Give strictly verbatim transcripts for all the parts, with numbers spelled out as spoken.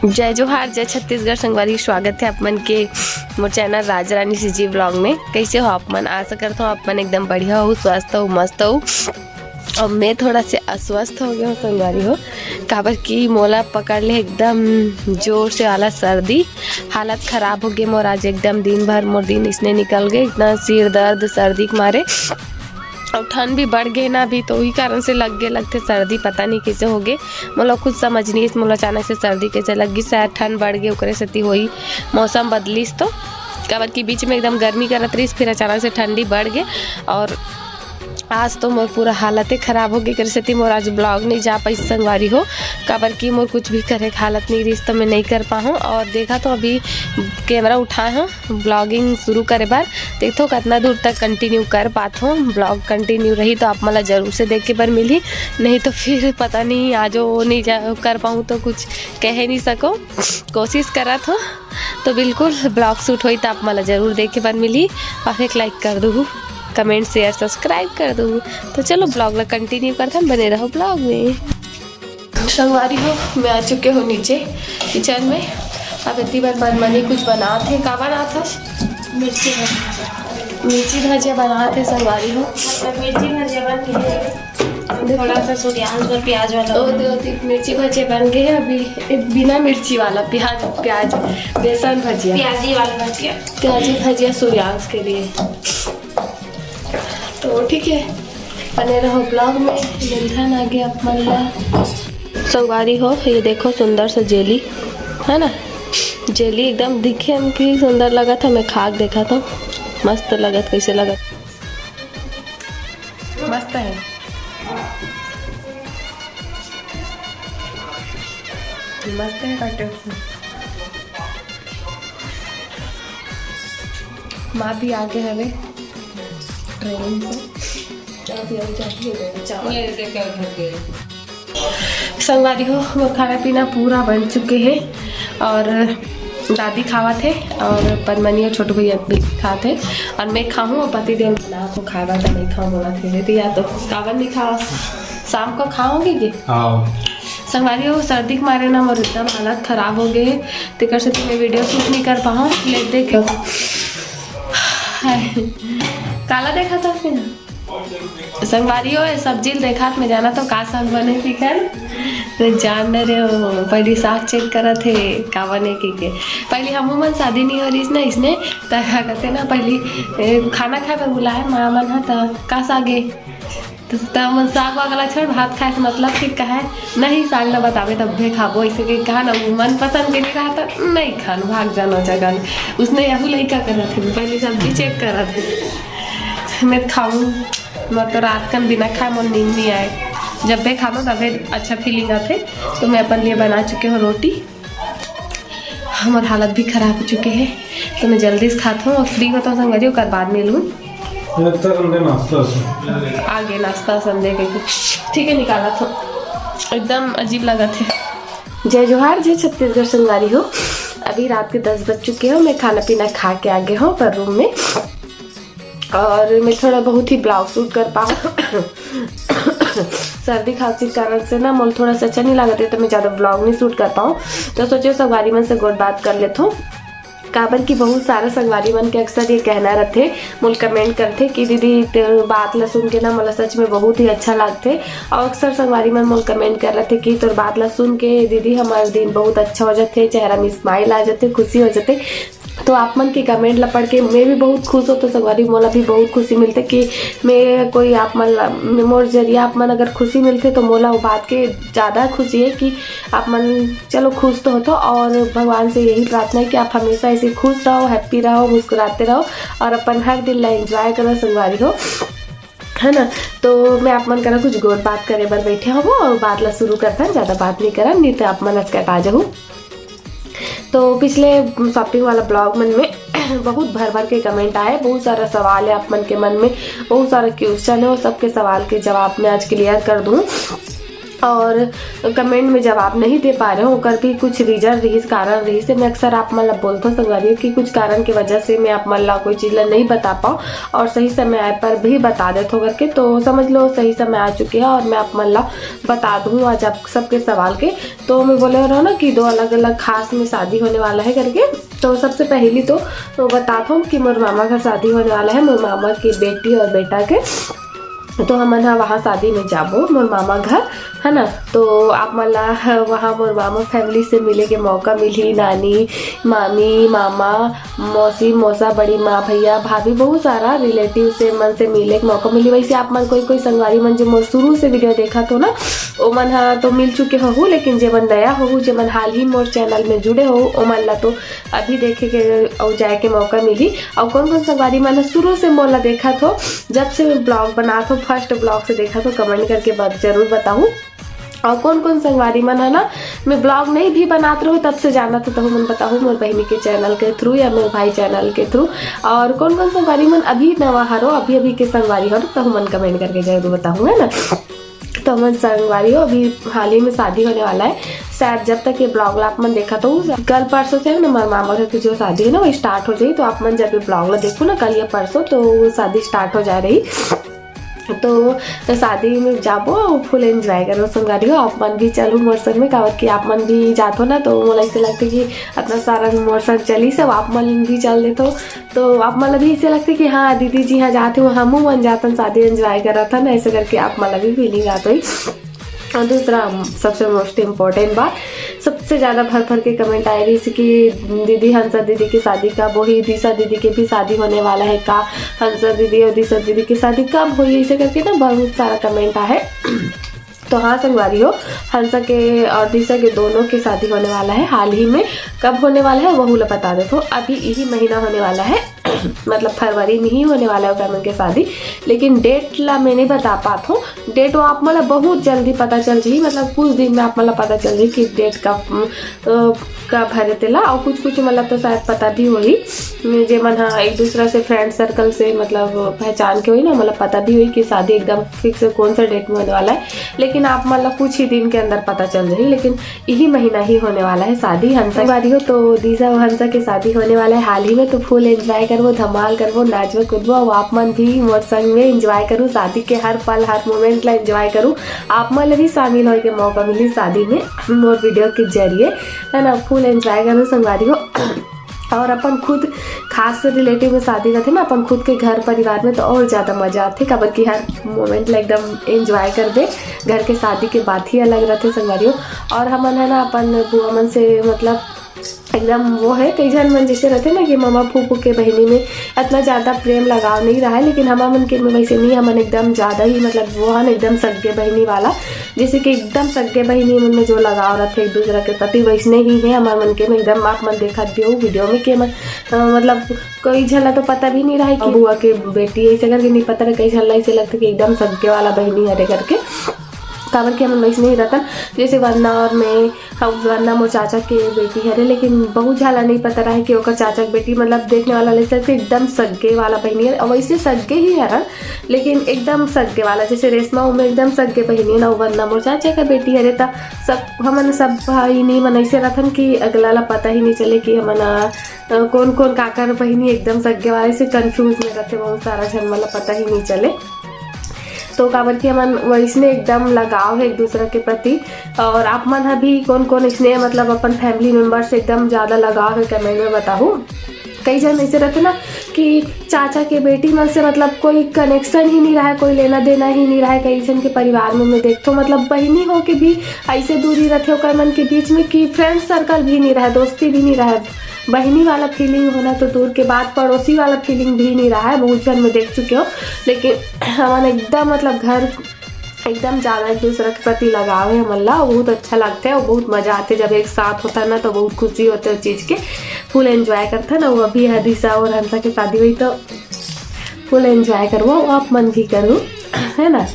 जय जोहार, जय छत्तीसगढ़ संगवारी, स्वागत है आप मन के मोर चैनल राज रानी सीजी व्लॉग में। कैसे हो आप मन? आशा करता हूँ आप मन एकदम बढ़िया हो, स्वस्थ हो, मस्त हो। और मैं थोड़ा से अस्वस्थ हो गया हूँ संगवारी हो, काबर कि मोला पकड़ ले एकदम जोर से वाला सर्दी। हालत खराब हो गई मोर, आज एकदम दिन भर मोर दिन इसने निकल गए, इतना सिर दर्द सर्दी के मारे। और ठंड भी बढ़ गए ना अभी, तो वही कारण से लग गए लगते सर्दी, पता नहीं कैसे हो गए। मोला खुद समझ नहीं इस मोला अचानक से सर्दी कैसे लग गई, शायद ठंड बढ़ गए ओकरे सेती होई, मौसम बदलिस तो। काबर कि बीच में एकदम गर्मी करत रहिस, फिर अचानक से ठंडी बढ़ गए। और आज तो मोर पूरा हालते खराब हो गई, एकर सेती मोर आज व्लॉग नहीं जा पाइस संगवारी हो, काबर कि मोर कुछ भी करे के हालत नहीं रहिस, तो मैं नहीं कर पाहूँ। और देखा तो अभी कैमरा उठाए हूँ व्लॉगिंग शुरू करे बर, देखथों कितना दूर तक कंटिन्यू कर पाथों। व्लॉग कंटिन्यू रही तो आप मन ला जरूर से देखे बर मिलही, नहीं तो फिर पता नहीं आज वो नहीं जा कर पाऊँ तो कुछ कहे नहीं सको। कोशिश करत हो तो बिल्कुल व्लॉग शूट होई तो आप मन ला जरूर देखे बर मिलही। और एक लाइक कर दूहू, कमेंट शेयर सब्सक्राइब कर दूहू। तो चलो व्लॉग ला कंटिन्यू करथन, बने रहो व्लॉग में। संगवारी हो, मैं आ चुके हूँ नीचे किचन में। अब इतनी बार पदमनी कुछ बनात हे। का बनात हस? मिर्ची भजिया। मिर्ची भजिया बनात हे संगवारी हो। मतलब मिर्ची भजिया बन गई है। थोड़ा सा सूर्यांश और प्याज वाला ओ, बना। दे, दे, मिर्ची भजिया बन गए हैं अभी, बिना मिर्ची वाला प्याज, प्याज बेसन भजिया। प्याजी वाला भजिया। प्याजी भजिया सूर्यांश के लिए। तो ठीक है, बने रहो व्लॉग में, मिलथन आगे आप मन ला। संगवारी हो, ये देखो सुंदर सा जेली है ना, जेली एकदम दिखे में की सुंदर लगत हे। मैं खा के देखत हूँ, मस्त लगत, कैसे लगत? मस्त है, मस्त है काटे। माँ भी आगे हवे ट्रेनिंग से। अभी हम जाके ले चावल। ये देख के घर गए। संगवारी हो, वो खाना पीना पूरा बन चुके हे और दादी खावत हे और पदमनी और छोटू भैया भी खात हे। और मैं खाहूँ और पति देव ना तो खाए बर तो नहीं खाऊँ बोला थे, तो या तो काबर नहीं खाओ, शाम को खाओगे जी? हाँ। संगवारी हो, सर्दी के मारे ना मोर एकदम हालत खराब हो गए हे, तेकर से तो मैं वीडियो शूट नहीं कर पाऊँ। ले देख, हाय, काला देखा था फिर। संगवारी हो, ये सब्जी ल देखात में जाना तो का साग बने दिखन, तो जान डरे हो, पहली साग चेक करत हे का बने की के। पहली हमू मन शादी नहीं हो रही ना इसने, त का कहते ना, पहली ए, खाना खाए बर बुलाए माँ मन ह, त का साग ए? त, त मन साग वाग ला छोड़, भात खाए से मतलब कि कहे नहीं, साग ला बतावे तब भी खाबो, ऐसे के कहा ना, वो मन पसंद के नहीं रहा त नहीं खान, भाग जानो जगह। उसने यहू लइका करत हे, पहली सब्जी चेक करत हे। मैं खाऊं, मैं तो रात कन बिना खाए मोर नींद नहीं आए। जब भी खानो तबे अच्छा फीलिंग आथे। तो मैं अपन लिए बना चुके हूँ रोटी। हमर हालत भी खराब हो चुके हे, तो मैं जल्दी से खात हूँ और फ्री होता हूँ संगवारी, ओकर बाद मिलूँ। ये तो हमने नाश्ता से। आगे नाश्ता संडे के कुछ। ठीक है, निकाला था, एकदम अजीब लगा थे। जय जोहार, जय छत्तीसगढ़ संगवारी हो। अभी रात के दस बज चुके हो, मैं खाना पीना खा के आ गए हूँ पर रूम में। और मैं थोड़ा बहुत ही ब्लाउज सूट कर पाऊँ। सर्दी खांसी के कारण से ना मोल थोड़ा सा अच्छा नहीं लागत है, तो मैं ज़्यादा ब्लॉग नहीं शूट कर पाऊँ। तो सोचे संगवारी मन से गोठ बात कर लेत हूँ, काबर कि बहुत सारा संगवारी मन के अक्सर ये कहना रहथे, मोल कमेंट करथे कि दीदी तोर बात ला सुन के ना मोला सच में बहुत ही अच्छा लागथे। और अक्सर संगवारी मन मोल कमेंट कर रहथे कि तोर बात ला सुन के दीदी हमार दिन बहुत अच्छा हो जाथे, चेहरा में स्माइल आ जाथे, खुशी हो जाथे। तो आप मन के कमेंट ला पढ़ के मैं भी बहुत खुश होतो संगवारी, मोला भी बहुत खुशी मिलथे कि मैं कोई आप मन ला, मोर जरिया आप मन अगर खुशी मिलथे तो मोला वो बात के ज़्यादा खुशी है कि आप मन चलो खुश तो होतो। और भगवान से यही प्रार्थना है कि आप हमेशा ऐसे खुश रहो, हैप्पी रहो, मुस्कुराते रहो और अपन हर दिन ला एंजॉय करो संगवारी हो, है ना। तो मैं आप मन करा कुछ गोठ बात करे बर बैठे हूँ और बात ला शुरू करता, ज़्यादा बात नहीं करा, नहीं तो आप मन अचकटा जाहू। तो पिछले शॉपिंग वाला ब्लॉग मन में बहुत भर भर के कमेंट आए, बहुत सारा सवाल है आप मन के मन में, बहुत सारा क्वेश्चन है, वो सबके सवाल के जवाब मैं आज क्लियर कर दूँ। और कमेंट में जवाब नहीं दे पा रहे हो, ओकर भी कुछ रीजन रहिस, कारण रहिस। मैं अक्सर आप मन ला बोलथों संगवारी हो कि कुछ कारण के वजह से मैं आप मन ला कोई चीज ला नहीं बता पाऊँ और सही समय आए पर भी बता देथों करके। तो समझ लो सही समय आ चुके हे और मैं आप मन ला बता दूँ आज आप सबके सवाल के। तो मैं बोले रहो ना कि दो अलग अलग खास में शादी होने वाला है करके। तो सबसे पहली तो, तो बताथों कि मोर मामा घर शादी होने वाला है, मोर मामा की बेटी और बेटा के। तो हमन ह वहाँ शादी में जाबो मोर मामा घर, है ना। तो आप मन ला वहाँ मोर मामा फैमिली से मिले के मौका मिलही, नानी, मामी, मामा, मौसी, मौसा, बड़ी माँ, भैया, भाभी, बहुत सारा रिलेटिव से मन से मिले के मौका मिली। वैसे आप मन कोई कोई संगवारी मन जो मोर शुरू से वीडियो देखत हो ना, ओमन ह तो मिल चुके होहू, लेकिन जेमन नया होहू, जेमन हाल ही मोर चैनल में जुड़े हो, ओमन ला तो अभी देखे के अउ जाए के मौका मिली। अउ कौन कौन संगवारी मन ह शुरू से मोला देखत हो, जब से मैं ब्लॉग बनात हो, फर्स्ट ब्लॉग से देखत हो, कमेंट करके बात जरूर बताहू। और कौन कौन संगवारी मन है ना, मैं ब्लॉग नहीं भी बनात रहूँ तब से जानत हो, तहू मन बताहू मोर बहिनी के चैनल के थ्रू या मोर भाई चैनल के थ्रू। और कौन कौन संगवारी मन अभी नवा हरो, अभी अभी के संगवारी हरो, तहू मन कमेंट करके जरूर बताहू, है ना। तो हमन संगवारी हो, अभी हाल ही में शादी होने वाला है शायद, जब तक ये ब्लॉग ला आप मन देखत हो, कल परसों से है ना, हमारे मामा घर की जो शादी है ना, वो स्टार्ट हो जाई। तो आप मन जब ये ब्लॉग ला देखो ना, कल या परसों, तो वो शादी स्टार्ट हो जा रही। तो, तो शादी में जाबो, फुल एंजॉय करो संगवारी हो। आप मन भी चलू मोर संग में, काबर कि आप मन भी जात हो ना, तो मोला ऐसे लगता कि इतना सारा मोर संग चली सब, आप मन भी चल देत हो। तो आप मन ला भी ऐसे लगता कि हाँ, दीदी जी हाँ जात हो, हमू मन जातन, शादी एंजॉय करत हन, ऐसे करके आप मन ला भी फीलिंग आत होई। और दूसरा, सबसे मोस्ट इम्पोर्टेंट बात, सबसे ज़्यादा भर भर के कमेंट आए रहिस कि दीदी, हंसा दीदी की शादी कब होही, दिशा दीदी के भी शादी होने वाला है का, हंसा दीदी और दिशा दीदी की शादी कब होही, ऐसे करके ना बहुत सारा कमेंट आहे। तो हाँ संगवारी हो, हंसा के और दिशा के दोनों की शादी होने वाला है हाल ही में। कब होने वाला है वहू ला बता देथों, अभी यही महीना होने वाला है, मतलब फरवरी में ही होने वाला है ओकर मन के शादी। लेकिन डेट ला मैं नहीं बता पात हूँ, डेट वो आप मन ला बहुत जल्दी पता चल जाही, मतलब कुछ दिन में आप मन ला पता चल जाही कि डेट कब, अ, कब हरे तेला। और कुछ कुछ मतलब तो शायद पता भी होही, जे मन हा एक दूसरा से फ्रेंड सर्कल से मतलब पहचान के होही ना, मतलब पता भी होही कि शादी एकदम फिक्स कौन सा डेट में होने वाला है। लेकिन आप मन ला कुछ ही दिन के अंदर पता चल जाही, लेकिन यही महीना ही होने वाला है शादी हंसा वाली हो। तो दिशा और हंसा के शादी होने वाला है हाल ही में, तो फुल एंजॉय करबो, धमाल करबो, नाचबो कूदबो। और आप मन भी मोर संग में एंजॉय करू, शादी के हर पल हर मोमेंट ला एंजॉय करू। आप मन ला भी शामिल होए के मौका मिली शादी में मोर वीडियो के जरिए, है ना। फुल एंजॉय करू संगवारी हो। और अपन खुद खास रिलेटिव में शादी रहिथे ना, अपन खुद के घर परिवार में, तो और ज़्यादा मज़ा आथे, काबर कि हर मोमेंट ला एकदम एंजॉय करबे। घर के शादी के बात ही अलग रहिथे संगवारी हो। और हमन है ना अपन बुआ मन से मतलब एकदम वो है, कई झन मन जैसे रहिथे ना कि ममा फूफू के बहिनी में इतना ज़्यादा प्रेम लगाव नहीं रहा है, लेकिन हमर मन के में वैसे नहीं, हमन एकदम ज़्यादा ही मतलब वो है ना एकदम सगे बहिनी वाला, जैसे कि एकदम सगे बहिनी मन में जो लगाव रहिथे एक दूसरा के प्रति, वैसने ही है हमर मन के में एकदम। आप मन देखत भी हो वीडियो में कि हमन, अ, मतलब कई झन ला तो पता भी नहीं रहा है कि बुआ के बेटी ऐसे करके नहीं पता रहे, कई झन ला ऐसे लगथे कि एकदम सगे वाला बहिनी हरे करके, काबर कि हमन वैसने ही रहिथन। जैसे वंदना और मैं, हम वंदना मोर चाचा के बेटी हरे, लेकिन बहुत झन ला नहीं पता रहा है कि ओकर चाचा के बेटी मतलब देखने वाला लगता है कि एकदम सगे वाला बहिनी है, और वैसे सगे ही हरन, लेकिन एकदम सगे वाला। जैसे रेशमा उमे एकदम सगे बहिनी है ना, वो वंदना मोर चाचा का बेटी हरे, त सब हमन सब भाई नहीं मन ऐसे रहिथन कि अगला ला पता ही नहीं चले कि हमन, अ, अ, कौन कौन काकर बहिनी एकदम सगे वाले से कंफ्यूज में रहिथे, बहुत सारा झन मन ला पता ही नहीं चले। तो काबर कि हमन वैसने एकदम लगाव है एक दूसरा के प्रति। और आप मन ह भी कौन कौन इसने मतलब अपन फैमिली मेंबर से एकदम ज़्यादा लगाव है, कमेंट में बताहू। कई झन ऐसे रहिथे ना कि चाचा के बेटी मन से मतलब कोई कनेक्शन ही नहीं रहा है, कोई लेना देना ही नहीं रहा है। कई झन के परिवार में मैं देखथों मतलब बहिनी हो के भी ऐसे दूरी रहिथे ओकर मन के बीच में कि फ्रेंड सर्कल भी नहीं रहा है, दोस्ती भी नहीं रहा है। बहिनी वाला फीलिंग होना तो दूर के बात, पड़ोसी वाला फीलिंग भी नहीं रहा है, बहुत झन मैं देख चुके हो। लेकिन हमन एकदम मतलब घर एकदम ज़्यादा एक दूसरा के प्रति लगाव है हमन ला, बहुत अच्छा लगता है और बहुत मज़ा आते जब एक साथ होता है ना, तो बहुत खुशी होते है उस चीज़ के। फुल एंजॉय करता है ना, वो अभी हदीसा और हंसा के शादी हुई तो फुल एंजॉय करबो, आप मन भी करू, है ना।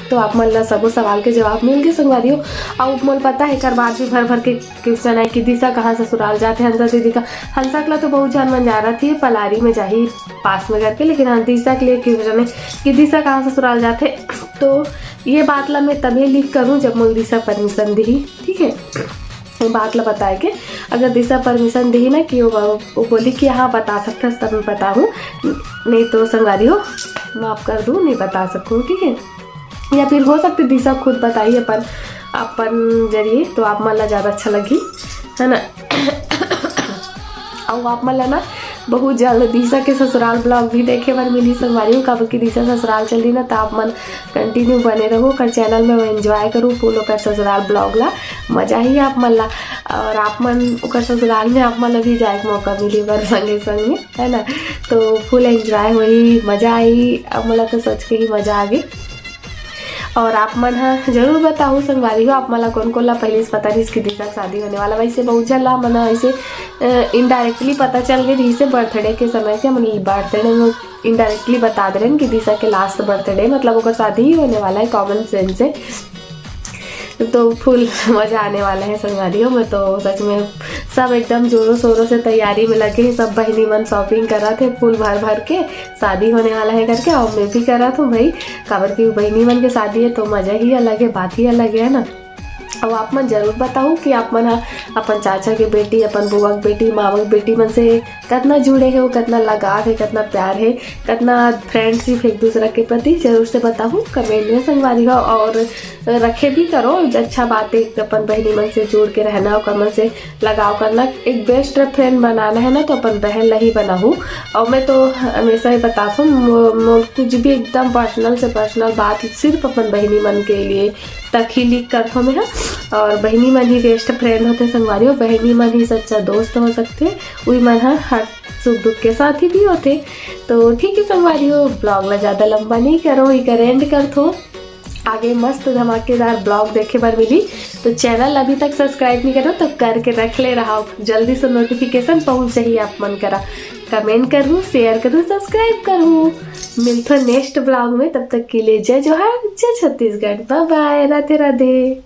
तो आप मन ला सबो सवाल के जवाब मिल गए संगवारी हो। अब मोला पता है एकर बाद भी भर भर के क्वेश्चन है कि दिशा कहाँ ससुराल जाथे, हंसा दीदी का, हंसा के ला तो बहुत झन मन जा रहा थी पलारी में जाही पास में करके, लेकिन हाँ दिशा के लिए क्वेश्चन है कि दिशा कहाँ ससुराल जाथे। तो ये बात ला मैं तभे लीक करूँ जब मोला दिशा परमिशन दिही, ठीक है, ये बात ला बताए के। अगर दिशा परमिशन दिही ना कि वो, वो बोली कि हाँ बता सकथस, तब मैं बताहूँ, नहीं तो संगवारी हो माफ़ कर दूँ, नहीं बता सकूँ, ठीक है। या फिर हो सकथे दिशा खुद बताही अपन, अपन जरिए, तो आप मन ला ज़्यादा अच्छा लगही, है ना। अउ आप मन ला ना बहुत जल्द दिशा के ससुराल ब्लॉग भी देखे बर मिली संगवारी हो, काबर कि दिशा ससुराल चल दी ना, तो आप मन कंटिन्यू बने रहू ओकर चैनल में, एंजॉय करू फुल ओकर ससुराल ब्लॉग ला, मजा ही आप मन ला। और आप मन ओकर ससुराल में आप मन ला भी जाए के मौका मिली बर संगे संग में, है ना। तो फुल एंजॉय होही, मजा आही। अब मोला तो सोच के ही मजा आ गई। और आप मन ह जरूर बताहू संगवारी हो, आप मन ला कोन कोन ला पहले से पता रहिस कि दिशा के शादी होने वाला। वैसे बहुत झन ला मन ऐसे इनडायरेक्टली पता चल गई रहिस बर्थडे के समय से, मन बर्थडे में इनडायरेक्टली बता दे रहे कि दिशा के लास्ट बर्थडे, मतलब ओकर शादी ही होने वाला है कॉमन सेंस से। तो फुल मजा आने वाला है संगवारी हो। मैं तो सच में सब एकदम जोरों शोरों से तैयारी में लगे हैं, सब बहनी मन शॉपिंग करा थे फुल भर भर के, शादी होने वाला है करके। और मैं भी करा थों भाई, काबर कि बहनी मन के शादी है तो मजा ही अलग है, बात ही अलग है ना। अब आप मन जरूर बताहू कि आप मन ह अपन चाचा के बेटी, अपन बुआ के बेटी, मामा के बेटी मन से कतना जुड़े हो, कतना लगाव है, कतना प्यार है, कतना फ्रेंडशिप है एक दूसरा के प्रति, जरूर से बताहू कमेंट में संगवारी हो। और रखे भी करो, अच्छा बात है अपन बहनी मन से जुड़ के रहना, ओकर मन से लगाव करना। एक बेस्ट फ्रेंड बनाना है ना, तो अपन बहन ला ही बनाहू। और मैं तो हमेशा ही बताथों, मो-, मोर कुछ भी एकदम पर्सनल से पर्सनल बात सिर्फ अपन बहनी मन के लिए तक ही लीक करथों मैं ह। और बहनी मन ही बेस्ट फ्रेंड होथे संगवारी हो, बहनी मन ही सच्चा दोस्त हो सकथे, उही मन ह हर सुख दुख के साथी भी होथे। तो ठीक है संगवारी हो, ब्लॉग ला ज़्यादा लंबा नहीं करो, इकर एंड करथों। आगे मस्त धमाकेदार ब्लॉग देखे बर मिली, तो चैनल अभी तक सब्सक्राइब नहीं करो तो करके रख ले रहा, जल्दी से नोटिफिकेशन पहुंच जाही आप मन करा। कमेंट करूँ, शेयर करूँ, सब्सक्राइब करूँ। मिलथों नेक्स्ट ब्लॉग में, तब तक के लिए जय जोहार, जय छत्तीसगढ़, बाय बाय, राधे राधे।